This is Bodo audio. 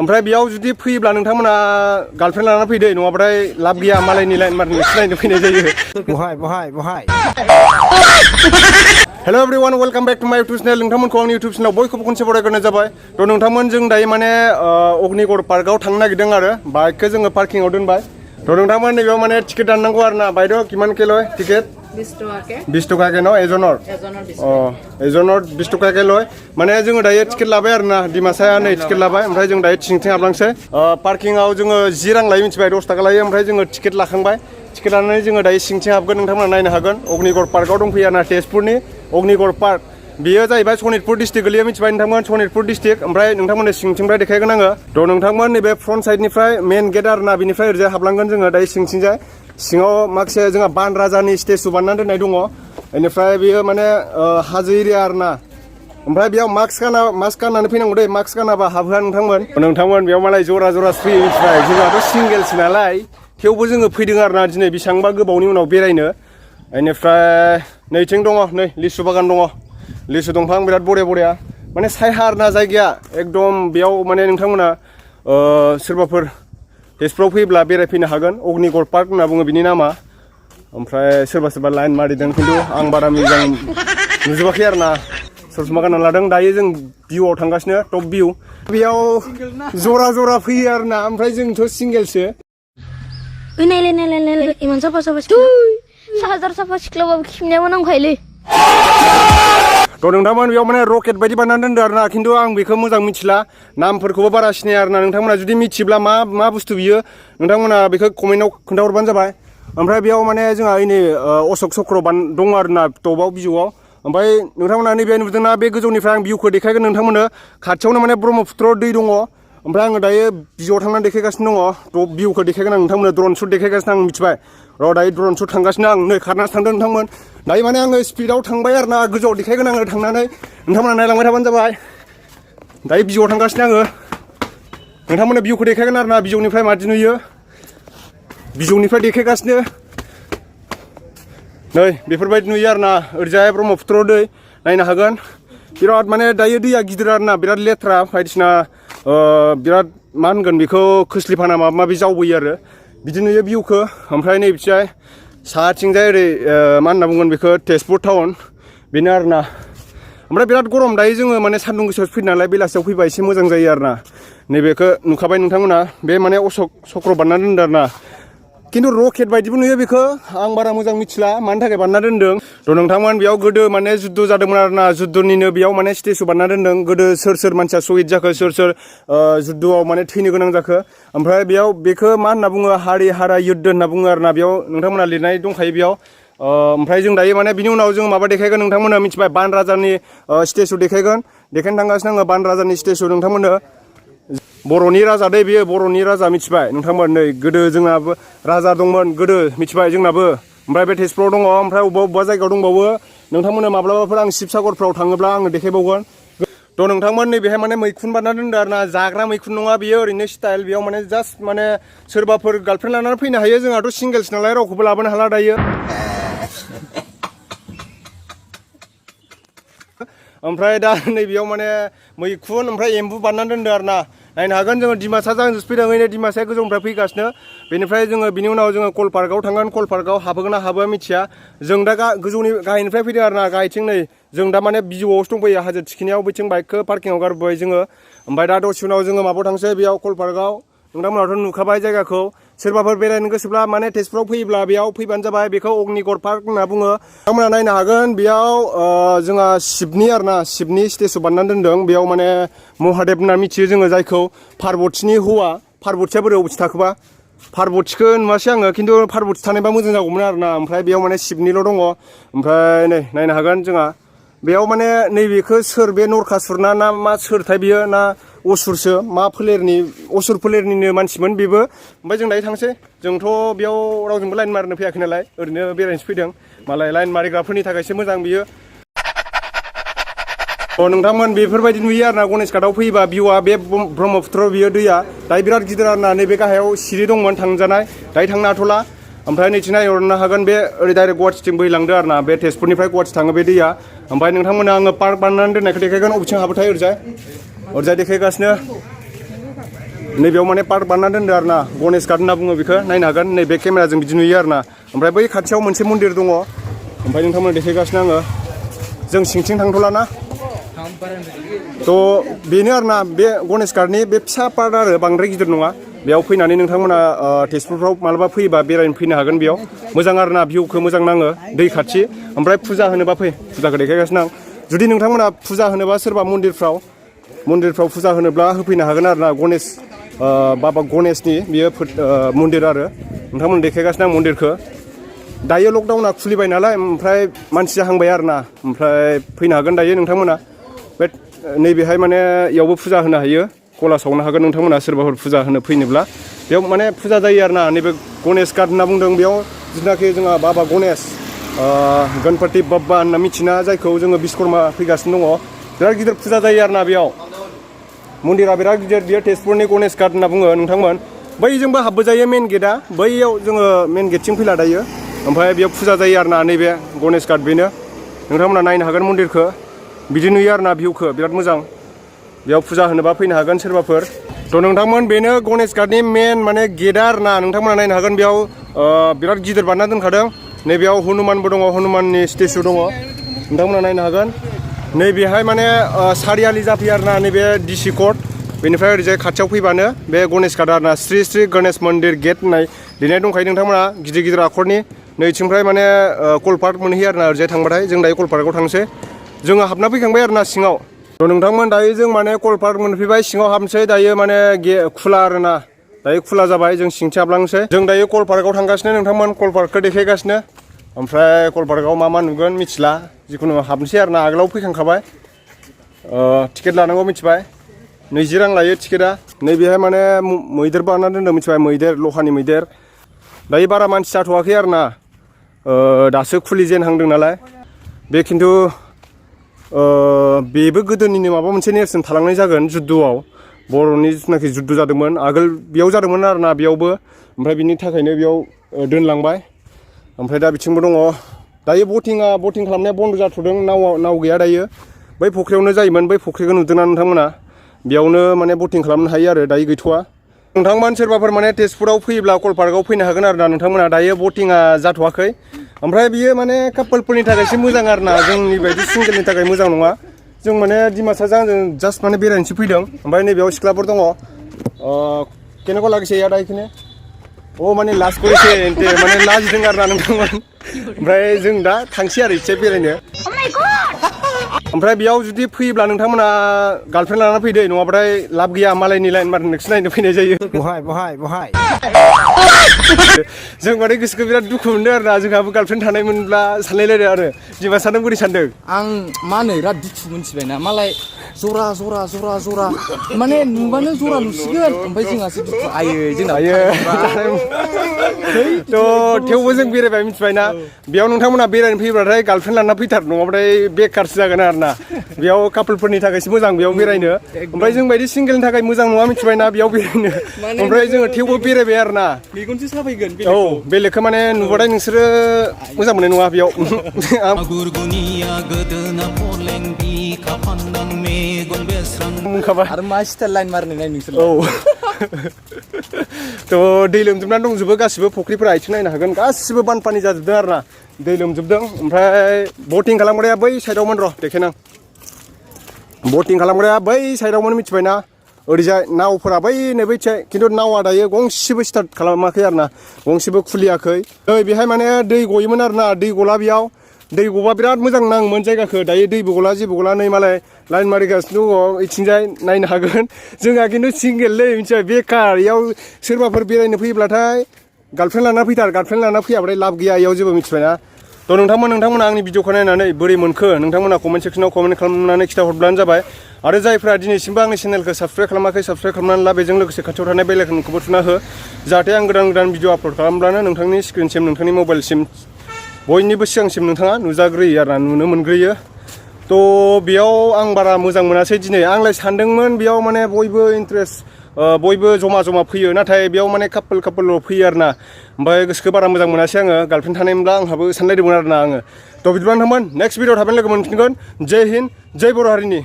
ओमफ्राय बेयाव जुदि फैयोब्ला नोंथांमोना गार्लफ्रेन्ड लानानै फैदो नङाबाथाय लाब गैया मालायनि लाइन मार्कनि सिनायनो फैनाय जायो बहाय हेल' एवरीवन वेलकाम बैक टू माय यूट्यूब चैनल नोंथांमोनखौ आंनि यूट्यूब चैनलाव बयखौबो खनसे बरायग्रोनाय जाबाय थ' नोंथांमोन जों दायो माने अग्निगड़ पार्कआव थांनो नागिरदों आरो बाइकखौ जोङो पार्किंआव दोनबाय थ' नोंथांमोन नैबेयाव माने टिकेट दाननांगौ आरो ना बायद' किमान के लय टिकेट 20 टका के न एजनर एजनर 20 टका के लय माने जोङो दायो टिकेट लाबाय आरो ना डिमासाया नै टिकेट लाबाय ओमफ्राय जों दायो थिंथिं हाबलांसै पार्किंआव जोङो 10 रां लायो मिथिबाय 10 टाका लायो ओमफ्राय जोङो टिकेट लाखांबाय टिकेट लानानै जोङो दायो सिंथिं हाबगोन नोंथांमोना नायनो हागोन अग्निगड़ पार्कआव दंफैयो आरोना तेजपुरनि अग्निगड़ पार्क बेयो जाहैबाय सनितपुर डिस्ट्रिक्ट गोलैयो मिथिबाय नोंथांमोन सनितपुर डिस्ट्रिक्ट ओमफ्राय नोंथांमोननो सिंथिंनिफ्राय देखायगोन आङो थ' नोंथांमोन नैबे फ्रन्ट साइडनिफ्राय मेन गेट आरोना बिनिफ्राय ओरैजाय हाबलांगोन जोङो दायो सिंथिंजाय सिङाव माखासे जोंहा बान राजानि स्टेचु बानायनानै दोननाय दङ बेनिफ्राय बेयो माने हाजो एरिया आरोना ओमफ्राय बेयाव मास्क गाननानै फैनांगौ दै मास्क गानाबा हाबहोआ नोंथांमोन बेयाव मालाय जरा फैयो मिथिबाय जोंहाथ' सिंगेलसो नालाय थेवबो जोङो फैदों आरोना दिनै बेसेबांबा गोबावनि उनाव बेरायनो बेनिफ्राय नैथिं दङ नै लिसु बागान दङ लिसु दंफां बिराद बरिया माने सायहा आरोना जायगाया एकदम बेयाव माने नोंथांमोना सोरबाफोर तेजपुराव फैयोब्ला बेरायफैनो हागोन अग्निगड़ पार्क होनना बुङो बिनि नामा ओमफ्राय सोरबा लाइन मारिदों खिन्थु आं बारा मोजां नुजोबाखै आरोना ससमा गानना लादों दायो जों भिउआव थांगासिनो टप भिउ बेयाव जरा फैयो आरोना ओमफ्राय जोंथ' सिंगेलसो नायलाय इमान साफा साफा सिख्लाबाबो खिमनायाबो नांखायोलै थ' नोंथांमोन बेयाव माने रकेट बायदि बानायनानै दोनदो आरोना खिन्थु आं बेखौ मोजां मिथिला नामफोरखौबो बारा सिनाया आरोना नोंथांमोना जुदि मिथियोब्ला मा बुस्थु बियो नोंथांमोना बेखौ कमेन्टआव खोन्थाहरबानो जाबाय ओमफ्राय बेयाव माने जोंहा नै अशक चक्र दङ आरोना टपआव बिजौआव ओमफ्राय नोंथांमोना नैबे नुदोंना बे गोजौनिफ्राय आं भिउखौ देखायगोन नोंथांमोननो खाथियावनो माने ब्रह्मपुत्र दै दङ ओमफ्राय आङो दायो बिजौआव थांनानै देखायगासिनो दङ थ' भिउखौ देखायगोन आं नोंथांमोननो ड्रन शुट देखायगासिनो आं मिथिबाय र' दायो ड्रन शुट थांगासिनो आं नै खारनासो थांदों नोंथांमोन दायो माने आङो स्पिडआव थांबाय आरोना गोजौआव देखायगोन आङो थांनानै नोंथांमोना नायलांबाय थाबानो जाबाय दायो बिजौआव थांगासिनो आङो नोंथांमोननो भिउखौ देखायगोन आरोना बिजौनिफ्राय मादि नुयो बिजौनिफ्राय देखायगासिनो नै बेफोरबायदि नुयो आरोना ओरैजाय ब्रह्मपुत्र दै नायनो हागोन बिराद माने दायो दैया गिदिर आरोना बिराद लेथ्रा बायदिसिना बिराद मा होनगोन बेखौ खोस्लिफाना माबा माबि जावबोयो आरो बिदि नुयो भिउखौ ओमफ्राय नै बिथिंजाय साथिंजाय ओरै मा होनना बुंगोन बेखौ तेजपुर टाउन बेनो आरोना ओमफ्राय बिराद गरम दायो जोङो माने सान्दुं गोसायावसो फैदों नालाय बेलासियाव फैबा एसे मोजां जायो आरोना नैबेखौ नुखाबाय नोंथांमोना बे माने अशक चक्र बानायना दोनदों आरोना खिन्थु रकेट बायदिबो नुयो बेखौ आं बारा मोजां मिथिला मानि थाखाय बानायना दोनदों थ' नोंथांमोन बेयाव गोदो माने जुद्ध जादोंमोन आरोना जुद्धनिनो बेयाव माने स्टेचु बानायना दोनदों गोदो सोर मानसिया शहीद जाखो सोर जुद्धआव माने थैनो गोनां जाखो ओमफ्राय बेयाव बेखौ मा होनना बुङो हारि हारा युद्ध होनना बुङो आरोना बेयाव नोंथांमोना लिरनाय दंखायो बेयाव ओमफ्राय जों दायो माने बिनि उनाव जों माबा देखायगोन नोंथांमोना मिथिबाय बान राजानि स्टेचु देखायनो थांगासिनो आङो बान राजानि स्टेचु नोंथांमोननो बर'नि राजा दै बेयो बर'नि राजा मिथिबाय नोंथांमोन नै गोदो जोंनाबो राजा दंमोन गोदो मिथिबाय जोंनाबो ओमफ्राय बे तेजपुराव दङ ओमफ्राय अबेबा जायगायाव दंबावो नोंथांमोननो माब्लाबाफोर आं शिबसागरफ्राव थाङोब्ला आङो देखायबावगोन थ' नोंथांमोन नैबेहाय माने मैखुन बानायना दोनदों आरोना जाग्रा मैखुन नङा बेयो ओरैनो स्टाइल बेयाव माने जास्ट माने सोरबाफोर गार्लफ्रेन्ड लानानै फैनो हायो जोंहाथ' सिंगेल्स नालाय रावखौबो लाबोनो हाला दायो ओमफ्राय दा नैबेयाव माने मैखुन ओमफ्राय एम्बु बानायना दोनदों आरोना नायनो हागोन जोङो डिमासा जांजोंसो फैदों ओरैनो डिमासाया गोजौनिफ्राय फैगासिनो बेनिफ्राय जोङो बिनि उनाव जोङो कल पार्कआव थांगोन कल पार्कआव हाबोगोन ना हाबोआ मिथिया जों दा गोजौनि गाहायनिफ्राय फैदों आरोना गाहायथिं नै जों दा माने बिजौआवसो दंफैयो हाजो थिखिनियाव बैथिं बाइकखौ पार्किंआव गारबोबाय जोङो ओमफ्राय दा दसे उनाव जोङो माबायाव थांसै बेयाव कल पार्कआव नोंथांमोनाथ' नुखाबाय जायगाखौ सोरबाफोर बेरायनो गोसोब्ला माने तेजपुराव फैयोब्ला बेयाव फैबानो जाबाय बेखौ अग्निगड़ पार्क होनना बुङो नोंथांमोना नायनो हागोन बेयाव जोंहा शिबनि आरोना शिबनि स्टेचु बानायनानै दोनदों बेयाव माने महादेब होनना मिथियो जोङो जायखौ पार्बतीनि हौवा पार्बतीया बोरै अबस्थि थाखोबा पार्बतीखौ नुवासै आङो खिन्थु पार्बती थानायबा मोजां जागौमोन आरोना ओमफ्राय बेयाव माने शिबनिल' दङ ओमफ्राय नै नायनो हागोन जोंहा बेयाव माने नैबेखौ सोर बे नरकासुर ना मा सोरथाय बियो ना असुरसो मा फोलेरनि असुर फोलेरनिनो मानसिमोन बेबो ओमफ्राय जों दायो थांसै जोंथ' बेयाव रावजोंबो लाइन मारिनो फैयाखै नालाय ओरैनो बेरायनोसो फैदों मालाय लाइन मारिग्राफोरनि थाखायसो मोजां बियो नोंथांमोन बेफोरबायदि नुयो आरोना गणेश घाटआव फैयोबा भिउआ बे ब्रह्मपुत्र बियो दैया दायो बिराद गिदिर आरोना नैबे गाहायाव सिरि दंमोन थांजानाय दायो थांनो हाथ'ला ओमफ्राय नैथिं नायहरनो हागोन बे ओरै डाइरेक्ट गुवाहाटिथिं बोहैलांदो आरोना बे तेजपुरनिफ्राय गुवाहाटि थाङो बे दैया ओमफ्राय नोंथांमोना आङो पार्क बानायनानै दोननायखौ देखायगोन अबेथिं हाबोथाय ओरैजाय देखायगासिनो नैबेयाव माने पार्क बानायना दोनदो आरो ना गणेश घाट होनना बुङो बेखौ नायनो हागोन नैबे केमेराजों बिदि नुयो आरो ना ओमफ्राय बै खाथियाव मोनसे मन्दिर दङ ओमफ्राय नोंथांमोना देखायगासिनो आङो जों सिंथिं थांथ'लाना थ' बेनो आरो ना बे गणेश घाटनि बे फिसा पार्क आरो बांद्राय गिदिर नङा बेयाव फैनानै नोंथांमोना तेजपुरफ्राव मालाबा फैयोबा बेरायनो फैनो हागोन बेयाव मोजां आरो ना भिउखौ मोजां नाङो दै खाथि ओमफ्राय फुजा होनोबा फै फुजाखौ देखायगासिनो आं जुदि नोंथांमोना फुजा होनोबा सोरबा मन्दिरफ्राव फुजा होनोब्ला होफैनो हागोन आरो ना गणेश बाबा गणेशनि बियो मन्दिर आरो नोंथांमोन देखायगासिनो आं मन्दिरखौ दायो लकडाउना खुलिबाय नालाय ओमफ्राय मानसि जाहांबाय आरो ना ओमफ्राय फैनो हागोन दायो नोंथांमोना बे नैबेहाय माने इयावबो फुजा होनो हायो गला सावनो हागोन नोंथांमोना सोरबाफोर फुजा होनो फैनोब्ला बेयाव माने फुजा जायो आरो ना नैबे गणेश घाट होनना बुंदों बेयाव जिथुनाखि जोंहा बाबा गणेश गणपति बाबा होनना मिथिना जायखौ जोङो बिश्वकर्मा फैगासिनो दङ बिराद गिदिर फुजा जायो आरो ना बेयाव मन्दिरा बिराद गिदिर बियो तेजपुरनि गणेश घाट होनना बुङो नोंथांमोन बैजोंबो हाबबो जायो मेन गेटआ बैयाव जोङो मेन गेटथिं फैला दायो ओमफ्राय बेयाव फुजा जायो आरो ना नैबे गणेश घाट बेनो नोंथांमोना नायनो हागोन मन्दिरखौ बिदि नुयो आरो ना भिउखौ बिराद मोजां बेयाव फुजा होनोबा फैनो हागोन सोरबाफोर थ' नोंथांमोन बेनो गणेश घाटनि मेन माने गेटआ आरो ना नोंथांमोना नायनो हागोन बेयाव बिराद गिदिर बानायना दोनखादों नैबेयाव हनुमानबो दङ हनुमाननि स्टेचु दङ नोंथांमोना नायनो हागोन नैबेहाय माने सारियालि जाफैयो आरो ना नैबे डिसि कर्ट बेनिफ्राय ओरैजाय खाथियाव फैबानो बे गणेश घाट आरो ना श्री श्री गणेश मन्दिर गेट होननाय लिरनाय दंखायो नोंथांमोना गिदिर गिदिर आखरनि नैथिंनिफ्राय माने कलपार्क मोनहैयो आरो ना ओरैजाय थांबाथाय जों दायो कलपार्कआव थांसै जोङो हाबना फैखांबाय आरो ना सिङाव थ' नोंथांमोन दायो जों माने कलपार्क मोनफैबाय सिङाव हाबनोसै दायो माने खुला आरो ना दायो खुला जाबाय जों सिंथिं हाबलांसै जों दायो कलपार्कआव थांगासिनो नोंथांमोन कलपार्कखौ देखायगासिनो ओमफ्राय कलपार्कआव मा नुगोन मिथिला जिखुनु हाबनोसै आरो ना आगोलाव फैखांखाबाय टिकेट लानांगौ मिथिबाय 20 रां लायो टिकेटआ नैबेहाय माने मैदेर बानायना दोनदों मिथिबाय मैदेर लहानि मैदेर दायो बारा मानसि जाथ'वाखै आरो ना दासो खुलिजेनहांदों नालाय बे खिन्थु बेबो गोदोनिनो माबा मोनसे नेरसोन थालांनाय जागोन जुद्धआव बर'नि जिथुनाखि जुद्ध जादोंमोन आगोल बेयाव जादोंमोन आरो ना बेयावबो ओमफ्राय बिनि थाखायनो बेयाव दोनलांबाय ओमफ्राय दा बिथिंबो दङ दायो बटिं खालामनाया बन्द जाथ'दों नाव गैया दायो बै फख्रियावनो जायोमोन बै फख्रिखौ नुदोंना नोंथांमोना बेयावनो माने बटिं खालामनो हायो आरो दायो गैथ'वा नोंथांमोन सोरबाफोर माने तेजपुराव फैयोब्ला कलपार्कआव फैनो हागोन आरो ना नोंथांमोना दायो बटिंआ जाथ'वाखै ओमफ्राय बियो माने कापोलफोरनि थाखायसो मोजां आरो ना जोंनि बायदि सिंगेलनि थाखाय मोजां नङा जों माने डिमासाजों जों जास्ट माने बेरायनोसो फैदों ओमफ्राय नैबेयाव सिख्लाफोर दङ केनेको लागिसे यादा इखिने माने लास्ट करेसे माने लाजिदों आरो ना नोंथांमोन ओमफ्राय जों दा थांसै आरो इसे बेरायनो ओमफ्राय बेयाव जुदि फैयोब्ला नोंथांमोना गार्लफ्रेन्ड लाना फैदो नङाबाथाय लाब गैया मालायनि लाइन मार्कसो नायनो फैनाय जायो बहाय जों माने गोसोखौ बिराद दुखु मोनदों आरो ना जोंहाबो गार्लफ्रेन्ड थानायमोनब्ला सानलायलायदों आरो जेनेबा सानदों बोरै सानदों आं मा होनो बिराद दुखु मोनथिबायना मालाय जरा माने नुबानो जरा नुसिगोन ओमफ्राय जोंहासो दुखु जोंना थ' थेवबो जों बेरायबाय मिथिबायना बेयाव नोंथांमोना बेरायनो फैयोब्लाथाय गार्लफ्रेन्ड लाना फैथार नङाबाथाय बेकारसो जागोन आरो ना बेयाव कापोलफोरनि थाखायसो मोजां बेयाव बेरायनो ओमफ्राय जों बायदि सिंगेलनि थाखाय मोजां नङा मिथिबायना बेयाव बेरायनो ओमफ्राय जोङो थेवबो बेरायबाय आरो ना मेगनसो साफायगोन बेलेगखौ माने नुबाथाय नोंसोरो मोजां मोननाय नङा बेयाव आरो मा स्टाइल लाइन मारनो नाय नोंसोर थ' दै लोमजोबनानै दंजोबो गासिबो फुख्रिफोरा आथिं नायनो हागोन गासिबो बानपानि जाजोबदों आरो ना दै लोमजोबदों ओमफ्राय बटिं खालामग्राया बै साइडआवमोन र' देखायनां बटिं खालामग्राया बै साइडआवमोन मिथिबायना ओरैजाय नावफोरा बै बैथिं खिन्थु नावा दायो गंसेबो स्टार्ट खालामाखै आरो ना गंसेबो खुलियाखै बेहाय माने दै गयोमोन आरो ना दै गला बेयाव दै गबा बिराद मोजां नाङोमोन जायगाखौ दायो दैबो गला जेबो गला नै मालाय लाइन मारिगासिनो दङ इथिंजाय नायनो हागोन जोंहा खिन्थु सिंगेललै मिथिबाय बेकार इयाव सोरबाफोर बेरायनो फैयोब्लाथाय गार्लफ्रेन्ड लाना फैथार गार्लफ्रेन्ड लाना फैयाबाथाय लाब गैया इयाव जेबो मिथिबायना थ' नोंथांमोना आंनि भिडिअखौ नायनानै बोरै मोनखो नोंथांमोना कमेन्ट सेक्सनाव कमेन्ट खालामनानै खिथाहरब्लानो जाबाय आरो जायफ्रा दिनैसिमबो आंनि चेनेलखौ साबस्क्राइब खालामाखै साबस्क्राइब खालामनानै ला बेजों लोगोसे खाथियाव थानाय बेल आइकनखौबो थुना हो जाहाथे आं गोदान भिडिअ आपल'ड खालामब्लानो नोंथांनि स्क्रिनसिम नोंथांनि मबाइलसिम बयनिबो सिगांसिम नोंथाङा नुजाग्रोयो आरो ना नुनो मोनग्रोयो थ' बेयाव आं बारा मोजां मोनासै दिनै आंलाय सानदोंमोन बेयाव माने बयबो इन्टारेस्ट बयबो जमा फैयो नाथाय बेयाव माने कापोल फैयो आरो ना ओमफ्राय गोसोखौ बारा मोजां मोनासै आङो गार्लफ्रेन्ड थानायमोनब्ला आंहाबो सानलायदोंमोन आरो ना आङो थ' बिदिब्ला नोंथांमोन नेक्स्ट भिडिअ थाबैनो लोगो मोनफिनगोन जय हिन्द जय बर' हारिनि